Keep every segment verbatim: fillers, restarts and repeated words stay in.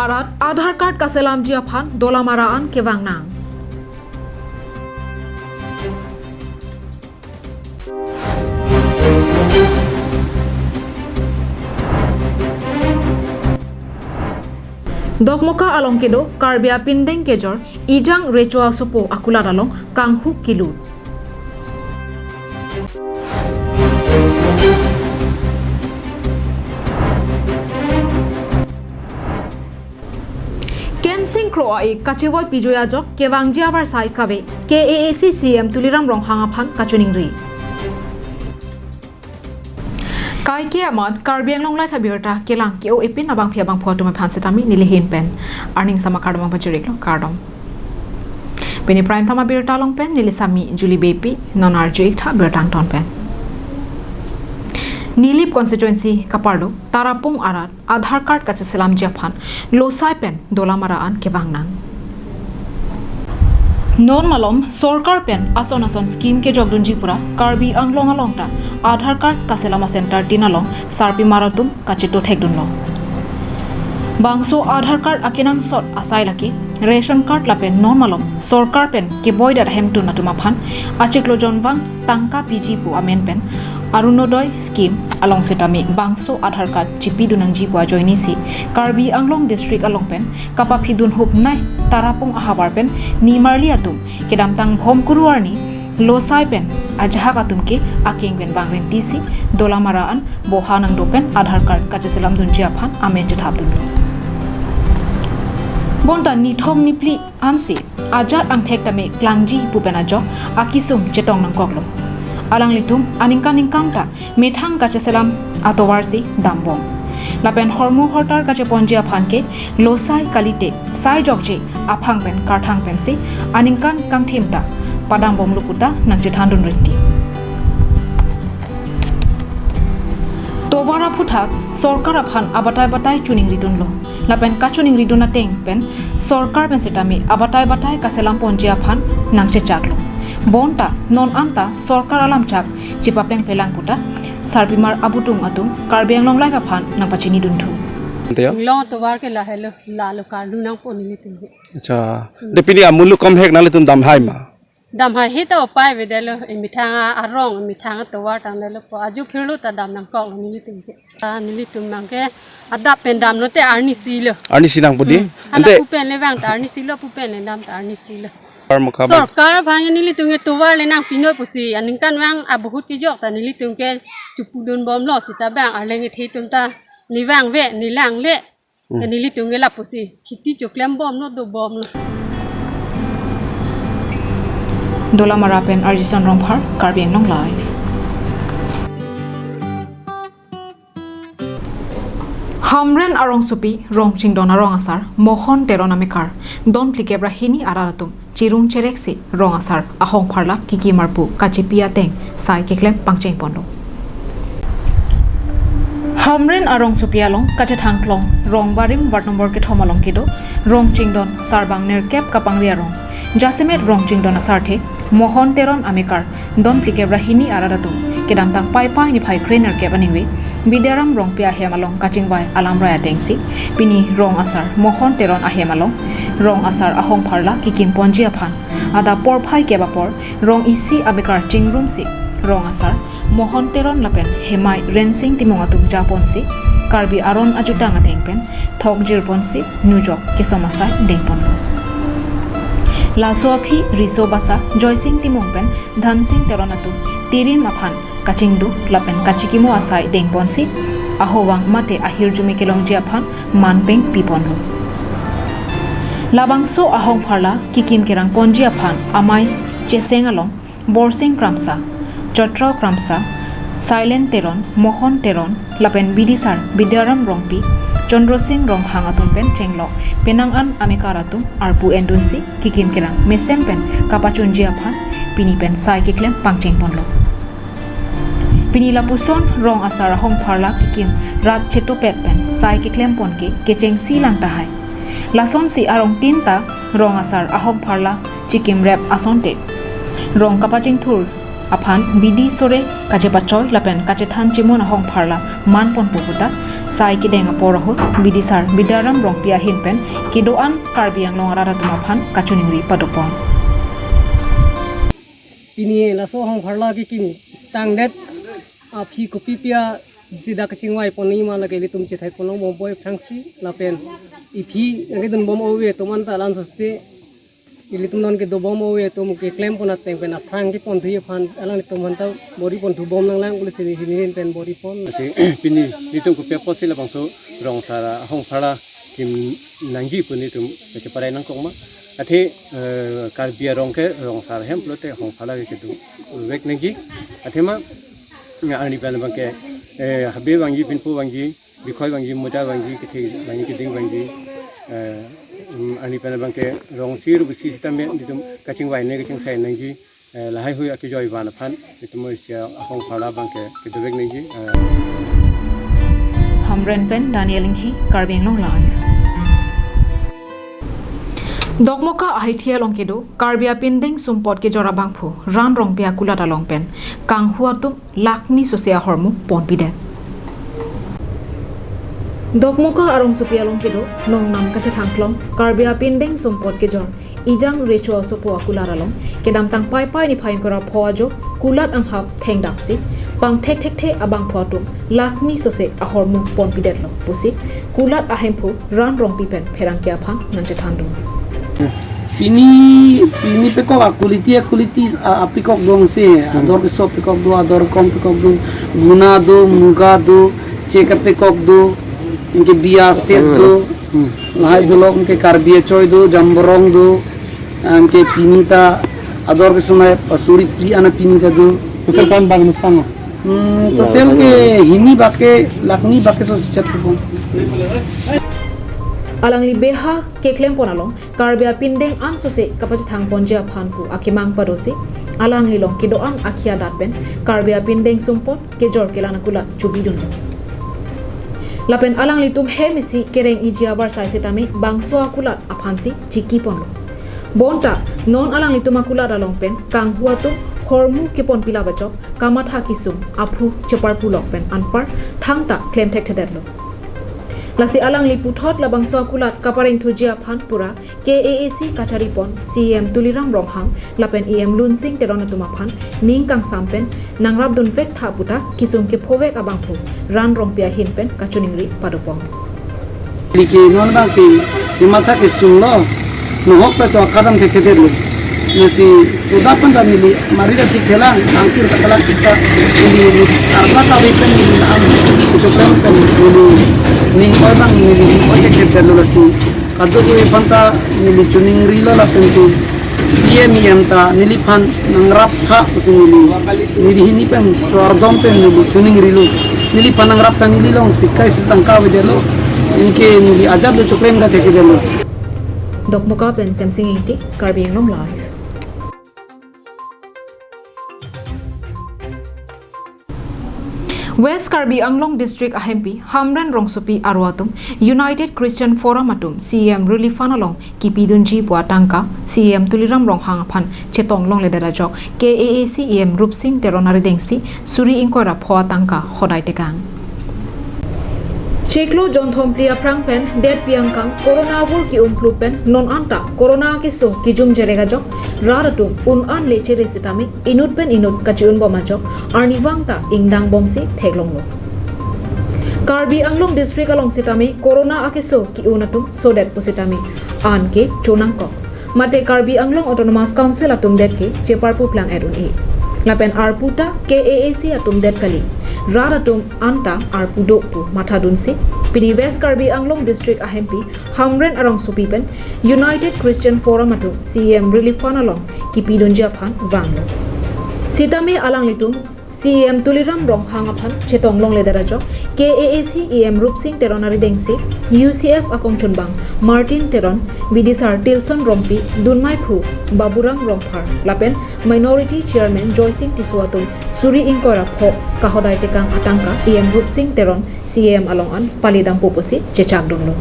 Arat Aadhaar card kaselamji aphan Dolamara an kevang nang. Dokmoka along kedo Karbi apindeng kejor Ijang Recho asopo akulat along kanghuk kilut. Kensing Kro a-ik kachevoi pijoi ajok kevangji avarsai kave K A A C C E M Tuliram Ronghang aphan kachiningri. Kaike amat Karbi Anglong Live abirta kelang ke-o epin abangphi abangphu atum aphan setame neli ahin pen arni samakat abang pachiriklo, kardom. Pini Prime Time abirta along pen neli sami Julie Beypi, non arju-ik tha birta angton pen. Nilip constituency kaparlo Tarapung arat Aadhaar card kacheselamji aphan Losai pen Dolamara an kevang nang. Non malom sorkar pen ason ason scheme kejokdunji pura Karbi Anglong along ta Aadhaar card kaselam a-center tin along sarpimar atum kachito thekdunlo. Bangso Aadhaar card akenangsot asai lake ration card lapen non malom sorkar pen keboidat ahemtun atum aphan achiklo jonvang tangka piji pu amen pen Orunodoi scheme along setame bangso Aadhaar card chipidun nangji pu ajoinesi Karbi Anglong district along pen kapaphidun hupnei Tarapung ahavar pen nimarli atum kedamtang Bhomkuru arni Losai pen ajahak atum ke akeng pen bang rentisi Dolamara an boha nangdo pen Aadhaar card kacheselamdunji aphan amen chethapdunlo. Bonta nithom niphli ansi ajat angthek tame klangji pu pen ajok akesung chetong nangkoklo. Alanglitum aningkan ningkan ta methang kacheselam atovarsi dambom. Lapen hormu hortar kacheponji aphan ke Losai kalite sai jokje aphang pen karthang pensi aningkan kangthim ta padambomlo puta nangchethandun renti. Tovar aphuthak sorkar aphan abatai batai chiningridunlo. Lapen kachiningridun ateng pen sorkar pen setame abatai batai kaselamponji aphan nangchechaklo. Bonta non anta sorkar alamchak chipapeng pelang puta sarpimar abutung atum Karbi Anglong Live aphan nangpachinidunthu. Ante ya? Long tovar ke lahelo, lalo karlu nangpo nelitum ke. Acha. Hmm. De pini amulu kom hek nanglitum damhai ma? Damhai he ta upai avedetlo, emethang a-, arong, emethang atovar tangdetlo po. Ajo phirlo ta dam nangkoklo nelitum ke. Ah, nelitum nang ke adap pen damlo te arnisi lo. Arnisi nang pudi? Hmm. Hala ante pu pen le vang ta arnisi lo, pu pen le dam ta arnisi lo. Sorkar mukha ba- Sorkar abang nelitum ke tovar le nangpinoi pusi aningkan vang abahut kejok ta nelitum ke chipudunbomlo seta bang arleng ethe atum ta ne vangve, ne langle. Hmm. Nelitum ke lapusi kheti choklembomlo dobomlo. Dolamara pen Arjison Rongphar, Karbi Anglong Live. Hamren arongsopi Rongchingdon arong asar Mohon Teron amekar don phlikep ra hini arat atum chirung chereksi rong asar Ahongpharla Kikim arpu kachipi ateng sai keklem pangchengponlo. Hamren arongsopi along kachethangklong Rongbarim ward number kethom along kedo Rongchingdon sarbang nerkep kapangri arong. Jasemet Rongchingdon asarthe Mohon Teron amekar don phlikep ra hini arat atum kedamtang Paipai niphai krenerkep aningve Bidyaram Rongpi ahem along kachingvai alamrai atengsi pini rong asar Mohon Teron ahem along rong asar Ahongpharla kikimponji aphan adap porphai kep apor rong isi amekar chingrumsi rong asar Mohon Teron lapen Hemai Rensing Timung atum japonsi Karbi aron ajutang ateng pen thokjirponsi nujok kesom asai dengponlo. Laso aphi riso basa Joysing Timung pen Dhansing Teron atum tirim aphan kachingduk lapen kachikimo asai dengponsi ahovang mate ahirjume kelongji aphan manpeng piponlo. Labangso Ahongpharla kikim kerangponji aphan amei Cheseng along Borsing Kramsa, Chotrao Kramsa, Silent Teron, Mohon Teron, lapen bidisar Bidyaram Rongpi, Chandra Sing Ronghang atum pen chenglok penang an amekar atum arpu endunsi kikim kerang mesen pen kapachunji aphan pini pen sai keklem pangchengponlo. Pini lapuson rong asar Ahongpharla kikim rat chetopet pen sai keklempon ke kechengsi lang tahai. Lasonsi arong tin ta rong asar Ahongpharla chikimrep asonte rong kapachingthur aphan bidi sore kachepachoi lapen kachethan chimun Ahongpharla manponpo puta Sai kedeng apor ahut bidisar Bidaram Rongpi ahin pen kedo-an Karbi Anglong arat atum aphan kachiningri padopon. Pini laso ahongpharla kekim tangdet aphi kopi pia sida kachingvai ponji ma lake ilitum chethai ponlong bom boi aphrangsi lapen iphi nangkedun bom ove atum anta lansose ilitum non kedo bom ove atum keklem pon ateng pen aphrang keponthu aphan alanglitum aphanta bor-i ponthu bom nanglang pule si hini pen bor-i pon. Ate pini ilitum kopi apotsi labangso Rongsar ahongpharla kim nangji pu nelitum keparai nangkok ma. Ate, eh, Karbi arong ke Rongsar hem pulote ahongpharla ke kedovek nangji. Athema, ya, arni pen abangke, eh, habe vangji, pinpo vangji, bikhoi vangji, moja vangji, kethe vangji, keding vangji, eh, mm, arni pen abangke rongsi rubusi sitame nelitum kachingvai ne kachingsai nangji, eh, lahaihui akejoi van aphan nelitum isi ahongpharla abangke kedovek nangji, eh. Hamren pen Daniel Inghi, Karbi Anglong Live. Dokmoka ahithi along kedo Karbi apindeng sumpot kejor abangphu Ran Rongpi akulat along pen kanghu atum lakh ni sose ahormu ponpidet. Dokmoka arongsopi along kedo nongnam kachethangklong Karbi apindeng sumpot kejor Ijang Recho asopo akulat along kedamtang Paipai niphai ingkoi ra pho ajo kulat anghap thengdaksi pangthek thekthe abangphu atum lakh ni sose ahormu ponpidetlo pusi kulat ahemphu Ran Rongpi pen pherangke aphan nangchethandun. Pini, pini pekok a-quality, a-quality, a, apekok dongsi, hmm, ador keso pekok do, ador kom pekok do, guna do, muga do, chek apekok do, anke bia set do, hmm, lahai dolok anke Karbi achoi do, jamborong do, anke pini ta ador keso nai pasuri pli ana pini ta do. Total kon bak nuksan lo? Hmm, total ke hini bak ke lakh ni bak ke so sichat ko. Alangli beha keklem pon along Karbi apindeng an sose kapachethang ponji aphan pu akemang padosi alanglilong kedo-an akhia dat pen Karbi apindeng sumpot kejor kelang akulat chubidun. Lapen alanglitum hem isi kereng iji abar sai setame bangso akulat aphansi chiki ponlo. Bonta non alanglitum akulat along pen kanghu atum hormu keponpi labachok kamatha kisung aphu cheparpulok pen anpar thangta klem thekthedetlo. Lasi alangli puthot labangso akulat kaparengthuji aphan pura K A A C kachari pon C E M Tuliram Ronghang lapen E M Lunsing Teron atum aphan ning kangsam pen nangrapdun vek tha puta kisung kephovek abangphu Ran Rongpi ahin pen kachiningri padopon. Neli ke non abang ke, neli matha kesung lo, nohok ta chok kadam thekthe lo. Nasi udah pen ta neli mari ta thik thelang, angkir ta kelak kita, neli, neli arta ta ri pen neli am, chokren pen neli, ning oi abang neli, ning oi thekthe lo lasi. Kadokave aphan ta neli chiningrilo lapen ke C E M E M ta neliphan nangrap tha pusi neli, neli hini pen kardom pen neli chiningrilo. Neliphan nangrap tha neli alongsi kaise tangka avedetlo. Anke neli ajat lo chokren ka thekthe lo. Dokmoka pen Semsing Ingti, Karbi Anglong Live. West Karbi Anglong District ahempi Hamren rongsopi aro atum United Christian Forum atum C E M Relief Fund along kipidunji pu atangka C E M Tuliram Ronghang aphan chetong longledet ajok K A A C E M Rupsing Teron aridengsi suri ingkoi ra pho atangka hodai tekang. Chiklo jonthom phli aphrang pen detpi angkang Corona vur ki-um plup pen non anta Corona keso kijum jerek ajok rat atum un an le chere sitame inut pen inut kachi-un bom ajok arnivang ta ingdang bomsi theklonglo. Karbi Anglong District along sitame Corona akeso ki-un atum sodet pusitame an ke chonangkok. Mate Karbi Anglong Autonomous Council atum det ke cheparpu plang et un-e. Lapen arpu ta K A A C atum det kali. Rat atum anta arpu do pu mathadunsi pini West Karbi Anglong District ahempi Hamren arongsopi pen United Christian Forum atum C E M Relief Fund along kipidunji aphan vanglo. Sitame alanglitum C E M Tuliram Ronghang aphan chetong longledet ajok K A A C E M Rupsing Teron aridengsi U C F akongchunbang Martin Teron, bidisar Tilson Rongpi, dunmai phu Baburam Rongphar lapen Minority Chairman Joysing Tisso atum suri ingkoi ra pho kahodai tekang atangka E M Rupsing Teron C E M along an palidampo pusi chechakdunlo.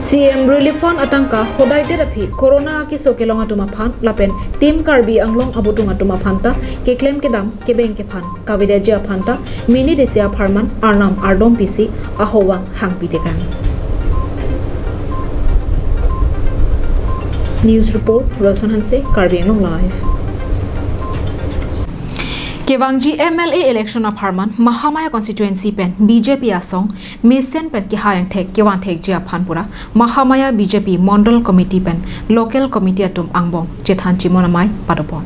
C M Relief Fund atangka hodai det aphi Corona akeso kelong atum aphan lapen Team Karbi Anglong abutung atum aphan ta keklem kedam kebeng kephan kavedeji aphan ta Mini D C apharman Arnam Ardom P C ahowang hangpi tekang. News report, Roson Hanse, Karbi Anglong Live. Kevangji M L A election apharman Mahamaya constituency pen B J P asong mesen pen kehai angthek kevan thekji aphan pura Mahamaya B J P Mondol Committee pen Local Committee atum angbong chethan chimon amei padopon.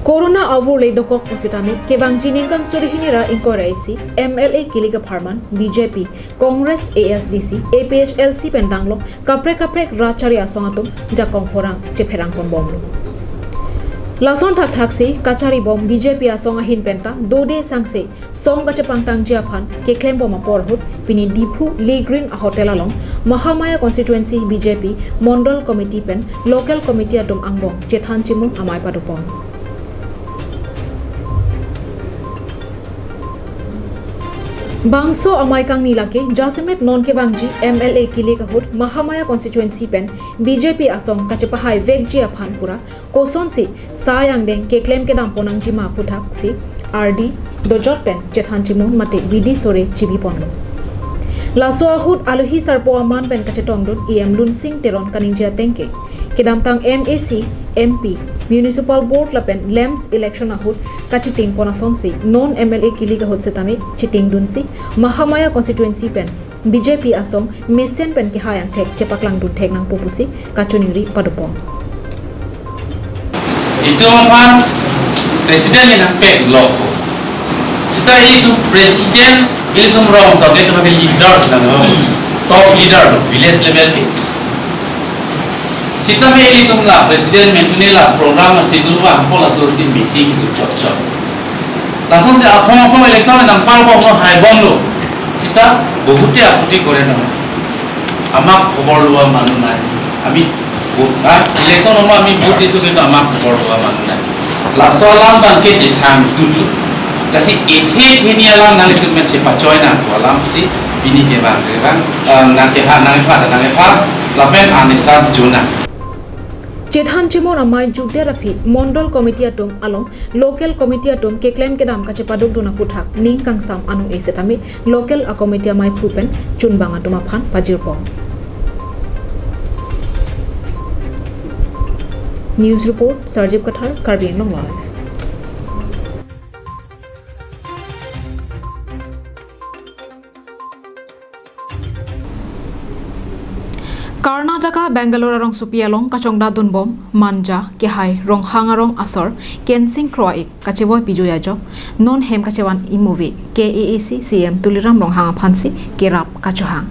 Corona avur le dokok pusitame kevangji ningkan suri hini ra ingkoi ra isi M L A kilik apharman B J P, Congress, A S D C, A P H L C pen danglok kaprek kaprek rat chari asong atum jakong horang chepherang ponbomlo. Lason thakthak si kachari bom B J P asong ahin penta dode sangse song kachepangtangji aphan keklem bom apor ahut pini Diphu Lee Green a hotel along Mahamaya constituency B J P Mondol Committee pen Local Committee atum angbong chethan chimon amei padopon. Bangso amei kangni lake jasemet non kevangji M L A kilik ahut Mahamaya constituency pen B J P asong kachepahai vekji aphan pura kosonsi sai angdeng keklem kedam ponnangji ma aphuthak si ardi dojot pen chethan chimon mate bidi sore chibi ponlo. Laso ahut alohi sarpo aman pen kachetongdun E M Lunsing Teron kaningje atengke kedamtang M A C, M P, Municipal Board lapen lamps election ahut kachiting pon asonsi non M L A kilik ahut setame chitingdunsi Mahamaya constituency pen B J P asong mesen pen kehai angthek chepaklangdun thek nangpo pusi kachiningri padopon. Itum aphan president nangpeklo. Seta itum president, itum rong, tok itum aphan leader nang, top leader, village level ke. Seta me itum la president mentu ne la program si itum aphan laso si meeting itum chot chot. Lason si aphong aphong election nangparbomlo, haibomlo. Seta বহুতে আপত্তি কৰে নহয়। আমাক খবৰ লোৱা মানুহ নাই। আমি ভোট, হা? ইলেকশ্যন সময়ত আমি ভোট দিছো, কিন্তু আমাক খবৰ লোৱা মানুহ নাই। Laso alam abangke chethan tutu. Lasi ethe theni alam nang itum men chepachoi nangpo alam si pini kevang kevang, ah, nangkehang nangkepha nangkepha lapen anisa jona. Chethan chimon amei jutdet aphi Mondol Committee atum along Local Committee atum keklem kedam kachepadukdun aphuthak ning kangsam anung e setame Local a Committee ameiphu pen chunbang atum aphan pajirpon. News report, Sarjip Kathar, Karbi Anglong Live. Karnataka Bangalore arongsopi along kachongdatdunbom Manja kehai Ronghang arong asor Kensing Kro-ik kachevoi pijui ajok non hem kachevan imuve K A A C C M Tuliram Ronghang aphansi kerap kachohang.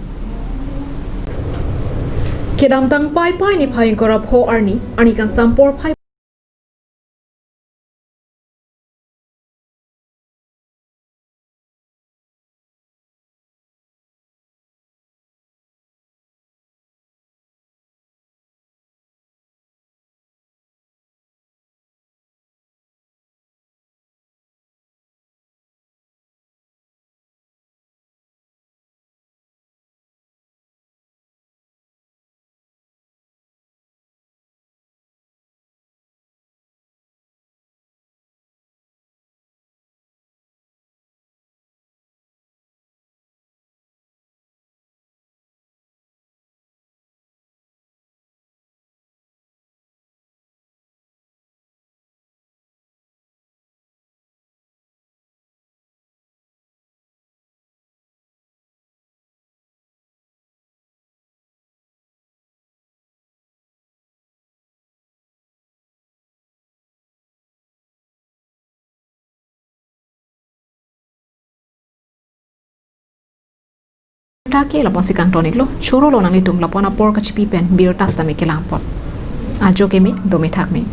Kedamtang Paipai niphai ingkoi ra pho arni, arni kangsam porphai Ta ke lapusi kangton-iklo, choro lo nanglitum lapu-an apor kachipi pen birta sitame kelangpon. Ajo keme, dome thakme.